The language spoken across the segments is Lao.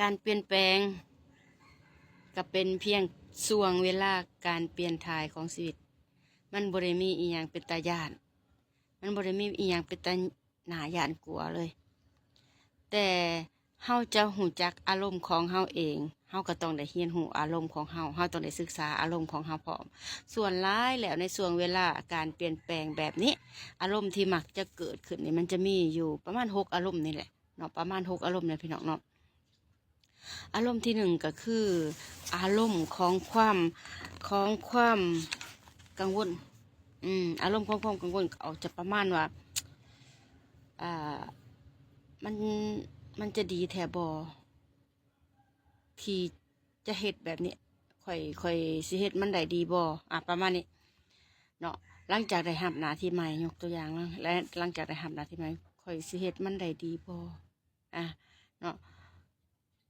ການປ່ຽນແປງກໍເປັນພຽງຊ່ວງເວລາການປ່ຽນຖ່າຍຂອງຊີວິດ. ມັນບໍ່ໄດ້ມີອີ່ຫຍັງເປັນຕາຢ້ານ, ມັນບໍ່ໄດ້ມີອີ່ຫຍັງເປັນຕາໜ້າຢ້ານກົວເລີຍ. ແຕ່ເຮົາຈະຮູ້ຈັກອາລົມຂອງເຮົາເອງ, ເຮົາກໍຕ້ອງໄດ້ຮຽນຮູ້ອາລົມຂອງເຮົາ, ເຮົາຕ້ອງໄດ້ສຶກສາອາລົມຂອງເຮົາພ້ອມ. ສ່ວນຫຼາຍແລ້ວໃນຊ່ວງເວລາການປ່ຽນແປງແບບນີ້, ອາລົມທີ່ມັກຈະເກີດຂຶ້ນນີ້ ມັນຈະມີຢູ່ປະມານຫົກອາລົມນີ້ແຫຼະ. ເນາະ ປະມານຫົກອາລົມເນາະ ພີ່ນ້ອງເນາະ. ອາລົມທີໜຶ່ງກໍຄືອາລົມຂອງຄວາມ ຂອງຄວາມກັງວົນ. ອືມ ອາລົມຂອງຄວາມກັງວົນກໍອາດຈະປະມານວ່າ ອ່າ ມັນ ມັນຈະດີແທ້ບໍ່ ທີ່ຈະເຮັດແບບນີ້? ຂ້ອຍ ຂ້ອຍຊິເຮັດມັນໄດ້ດີບໍ່? ອາ ປະມານນີ້ເນາະ. ຫຼັງຈາກໄດ້ຮັບໜ້າທີ່ໃໝ່ ຍົກຕົວຢ່າງເນາະ ແລະ ຫຼັງຈາກໄດ້ຮັບໜ້າທີ່ໃໝ່ ຂ້ອຍຊິເຮັດມັນໄດ້ດີບໍ່? ອາ ເນາະ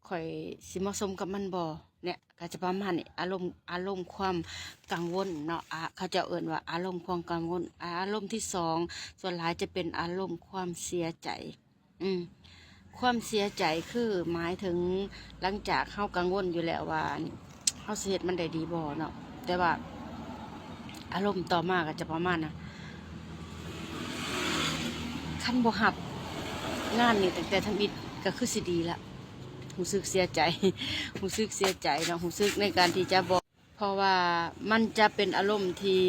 ຂ້ອຍຊິເໝາະສົມກັບມັນບໍ່? ເນຍ ກໍຈະປະມານນີ້ ອາລົມ ອາລົມຄວາມກັງວົນເນາະ. ອາ ເຂົາເຈົ້າເອີ້ນວ່າອາລົມຄວາມກັງວົນ. ອາ ອາລົມທີສອງ ສ່ວນຫຼາຍຈະເປັນອາລົມຄວາມເສຍໃຈ. ອືມ ຄວາມເສຍໃຈຄືໝາຍເຖິງ ຫຼັງຈາກເຮົາກັງວົນຢູ່ແລ້ວວ່າ ເຮົາຊິເຮັດມັນໄດ້ດີບໍ່ເນາະ, ແຕ່ວ່າອາລົມຕໍ່ມາກໍຈະປະມານວ່າ ຄັນບໍ່ຮັບງານນີ້ຕັ້ງແຕ່ທຳອິດກໍຄືຊິດີລະ. ຮູ້ສຶກເສຍໃຈ ຮູ້ສຶກເສຍໃຈເນາະ, ຮູ້ສຶກໃນການທີ່ຈະບໍ່ ເພາະວ່າມັນຈະເປັນອາລົມທີ່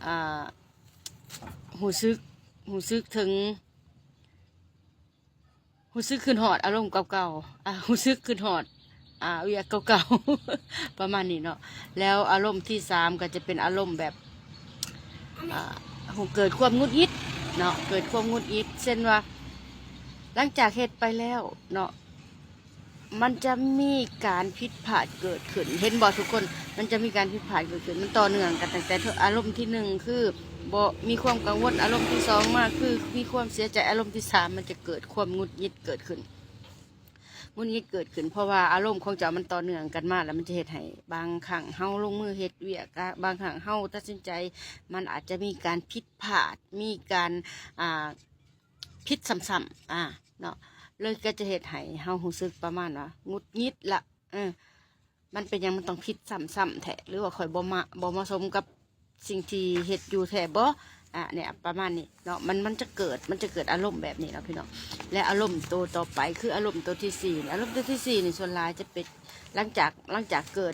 ອ່າ ຮູ້ສຶກ ຮູ້ສຶກເຖິງ ຮູ້ສຶກຄຶດຮອດອາລົມເກົ່າໆ ອາ ຮູ້ສຶກຄຶດຮອດ ອາ ວຽກເກົ່າໆ ປະມານນີ້ເນາະ. ແລ້ວອາລົມທີສາມກໍຈະເປັນອາລົມແບບ ອາ ເກີດຄວາມຫງຸດຫງິດເນາະ, ເກີດຄວາມຫງຸດຫງິດ ເຊັ່ນວ່າ ຫຼັງຈາກເຮັດໄປແລ້ວເນາະ ມັນຈະມີການຜິດພາດເກີດຂຶ້ນ. ເຫັນບໍ່ທຸກຄົນ? ມັນຈະມີການຜິດພາດເກີດຂຶ້ນ. ມັນຕໍ່ເນື່ອງກັນຕັ້ງແຕ່ ອາລົມທີໜຶ່ງຄືບໍ່ມີຄວາມກັງວົນ, ອາລົມທີສອງມາຄືມີຄວາມເສຍໃຈ, ອາລົມທີສາມມັນຈະເກີດຄວາມຫງຸດຫງິດເກີດຂຶ້ນ. ຫງຸດຫງິດເກີດຂຶ້ນ ເພາະວ່າອາລົມຂອງເຈົ້າມັນຕໍ່ເນື່ອງກັນມາ ແລ້ວມັນຈະເຮັດໃຫ້ບາງຄັ້ງເຮົາລົງມືເຮັດວຽກ, ບາງຄັ້ງເຮົາຕັດສິນໃຈ ມັນອາດຈະມີການຜິດພາດ, ມີການ ອ່າ ຜິດຊ້ຳໆ ອາ ເນາະ, ເລີຍກໍຈະເຮັດໃຫ້ເຮົາຮູ້ສຶກປະມານວ່າຫງຸດຫງິດລະ ເອີ ມັນເປັນຫຍັງມັນຕ້ອງຜິດຊ້ຳໆແທ້ ຫຼືວ່າຂ້ອຍບໍ່ມະ ບໍ່ເໝາະສົມກັບສິ່ງທີ່ເຮັດຢູ່ແທ້ບໍ່? ອາ ເນຍ ປະມານນີ້ເນາະ, ມັນ ມັນຈະເກີດ ມັນຈະເກີດອາລົມແບບນີ້ເນາະ ພີ່ນ້ອງ. ແລະ ອາລົມໂຕຕໍ່ໄປ ຄືອາລົມໂຕທີສີ່ ອາລົມໂຕທີສີ່ນີ້ ສ່ວນຫຼາຍຈະເປັນ ຫຼັງຈາກ ຫຼັງຈາກເກີດ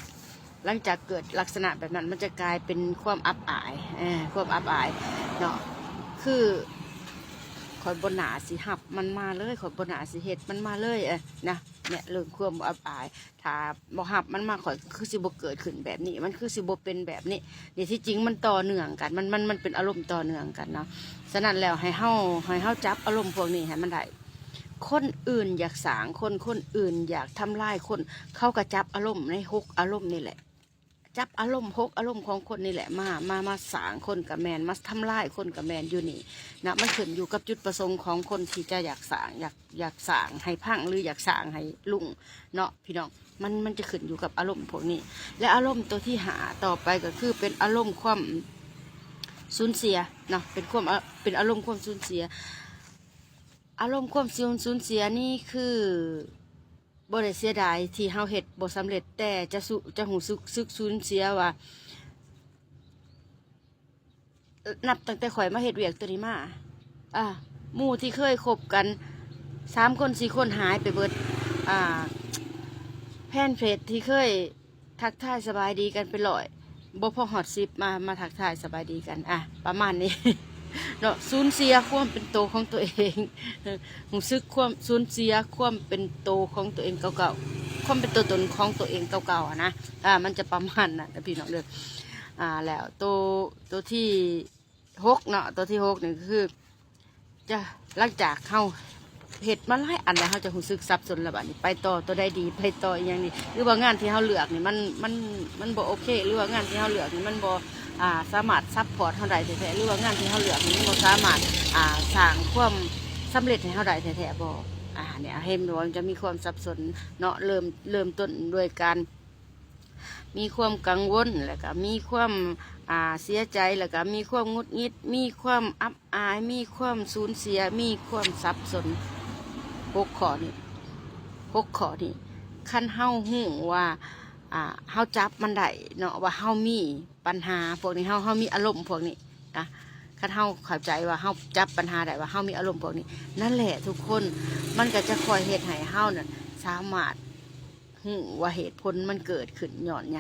ຫຼັງຈາກເກີດລັກສະນະແບບນັ້ນ ມັນຈະກາຍເປັນຄວາມອັບອາຍ ເອີ ຄວາມອັບອາຍເນາະ, ຄືຂ້ອຍບໍ່ໜ້າຊິຮັບມັນມາເລີຍ, ຂ້ອຍບໍ່ໜ້າຊິເຮັດມັນມາເລີຍ ເອີ ນະ ເນຍ ເລື່ອງຄວາມອັບອາຍ. ຖ້າບໍ່ຮັບມັນມາ ຂ້ອຍຄືຊິບໍ່ເກີດຂຶ້ນແບບນີ້, ມັນຄືຊິບໍ່ເປັນແບບນີ້. ນີ້ທີ່ຈິງມັນຕໍ່ເນື່ອງກັນ ມັນ ມັນ ມັນເປັນອາລົມຕໍ່ເນື່ອງກັນເນາະ. ສະນັ້ນແລ້ວ ໃຫ້ເຮົາ ໃຫ້ເຮົາຈັບອາລົມພວກນີ້ໃຫ້ມັນໄດ້. ຄົນອື່ນຢາກສ້າງຄົນ, ຄົນອື່ນຢາກທຳລາຍຄົນ, ເຂົາກໍຈັບອາລົມໃນຫົກອາລົມນີ້ແຫຼະ, ຈັບອາລົມຫົກອາລົມຂອງຄົນນີ້ແຫຼະ ມາ ມາ ມາສ້າງຄົນກໍແມ່ນ, ມາທຳລາຍຄົນກໍແມ່ນ ຢູ່ນີ້ນະ. ມັນຂຶ້ນຢູ່ກັບຈຸດປະສົງຂອງຄົນທີ່ຈະຢາກສ້າງ ຢາກ ຢາກສ້າງໃຫ້ພັງ ຫຼື ຢາກສ້າງໃຫ້ລຸ້ງເນາະ ພີ່ນ້ອງ. ມັນ ມັນຈະຂຶ້ນຢູ່ກັບອາລົມພວກນີ້. ແລະ ອາລົມໂຕທີຫ້າຕໍ່ໄປກໍຄືເປັນອາລົມຄວາມສູນເສຍເນາະ, ເປັນຄວາມ ເປັນອາລົມຄວາມສູນເສຍ. ອາລົມຄວາມສູນ ສູນເສຍນີ້ຄືບໍ່ໄດ້ເສຍດາຍທີ່ເຮົາເຮັດບໍ່ສຳເລັດ, ແຕ່ຈະ ຈະຮູ້ສຶກ ສຶກສູນເສຍວ່າ ນັບຕັ້ງແຕ່ຂ້ອຍມາເຮັດວຽກໂຕນີ້ມາ ອາ ໝູ່ທີ່ເຄີຍຄົບກັນສາມຄົນສີ່ຄົນຫາຍໄປເບິດ, ອາ ແຟນເພຈທີ່ເຄີຍທັກທາຍສະບາຍດີກັນເປັນຮ້ອຍ ບໍ່ພໍຮອດສິບ ມາ ມາທັກທາຍສະບາຍດີກັນ ອາ ປະມານນີ້ເນາະ. ສູນເສຍຄວາມເປັນໂຕຂອງຕົວເອງ, ຮູ້ສຶກຄວາມສູນເສຍຄວາມເປັນໂຕຂອງຕົວເອງເກົ່າໆ, ຄວາມເປັນຕົວຕົນຂອງຕົວເອງເກົ່າໆ ຫັ້ນນະ, ອາ ມັນຈະປະມານນັ້ນ ພີ່ນ້ອງເດີ. ອາ ແລ້ວໂຕ ໂຕທີຫົກເນາະ, ໂຕທີຫົກນີ້ກໍຄື ຈະ ຫຼັງຈາກເຮົາເຮັດມາຫຼາຍອັນແລ້ວ ເຮົາຈະຮູ້ສຶກສັບສົນແລ້ວ ບາດນີ້ໄປຕໍ່ໂຕໃດດີ ໄປຕໍ່ອີ່ຫຍັງດີ ຫຼືວ່າງານທີ່ເຮົາເລືອກນີ້ມັນ ມັນ ມັນບໍ່ໂອເຄ ຫຼືວ່າງານທີ່ເຮົາເລືອກນີ້ມັນບໍ່ ອ່າ ສາມາດຊັບພອດເຮົາໄດ້ແທ້ໆ ຫຼືວ່າງານທີ່ເຮົາເລືອກນີ້ມັນບໍ່ສາມາດ ອ່າ ສ້າງຄວາມສຳເລັດໃຫ້ເຮົາໄດ້ແທ້ໆບໍ່? ອາ ເນຍ ເຫັນບໍ່ ມັນຈະມີຄວາມສັບສົນເນາະ. ເລີ່ມ ເລີ່ມຕົ້ນດ້ວຍການ ມີຄວາມກັງວົນ ແລ້ວກະມີຄວາມ ອ່າ ເສຍໃຈ ແລ້ວກະມີຄວາມຫງຸດຫງິດ ມີຄວາມອັບອາຍ ມີຄວາມສູນເສຍ ມີຄວາມສັບສົນ. ຫົກຂໍ້ນີ້ ຫົກຂໍ້ນີ້ ຄັນເຮົາຮູ້ວ່າ ອ່າ ເຮົາຈັບມັນໄດ້ເນາະ ວ່າເຮົາມີປັນຫາພວກນີ້ ເຮົາ ເຮົາມີອາລົມພວກນີ້ນະ ຄັນເຮົາເຂົ້າໃຈວ່າເຮົາຈັບປັນຫາໄດ້ ວ່າເຮົາມີອາລົມພວກນີ້ ນັ້ນແຫຼະທຸກຄົນ ມັນກໍຈະຄ່ອຍເຮັດໃຫ້ເຮົານັ້ນສາມາດຮູ້ວ່າເຫດຜົນມັນເກີດຂຶ້ນຍ້ອນຫຍັງ.